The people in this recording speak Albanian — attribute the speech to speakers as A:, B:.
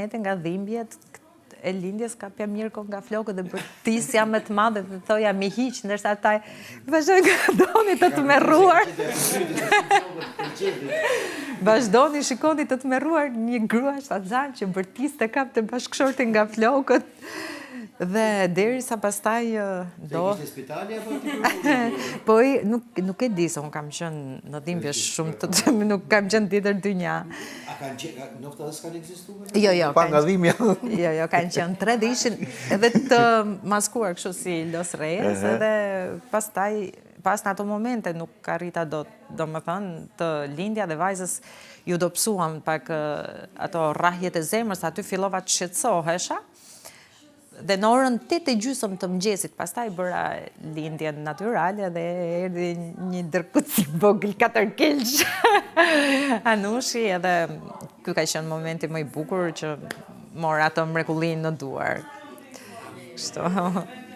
A: momente nga dhimbjet e lindjes kapja Mirko nga flokët dhe bërtisja me të madhe dhe thoja mi hiq, ndërsa ata vazhdojnë nga të tmerruar. Vazhdoni, shikoni të tmerruar një grua shtatzan që bërtiste kapte bashkëshortin nga flokët. Dhe derisa pastaj
B: do ishte spitali apo ti?
A: Po i, nuk nuk e di se unë kam qenë në dhimbje shumë të nuk kam qenë tjetër dynja.
B: A kanë qenë, ndoshta edhe s'kanë ekzistuar?
A: Jo, jo,
C: Pa nga dhimbja.
A: Jo, jo, kanë qenë tre dhe ishin edhe të maskuar kështu si Los Reyes, edhe pastaj pas në ato momente nuk arrita dot, domethënë, të lindja dhe vajzës ju dobësuan pak ato rrahjet e zemrës, aty fillova të shqetësohesha. Dhe në orën 8:30 të mëngjesit, pastaj bëra lindjen natyrale dhe erdhi një dërkuc i vogël 4 kilsh. Anushi edhe ky ka qenë momenti më i bukur që mora atë mrekullinë në duar. Kështu.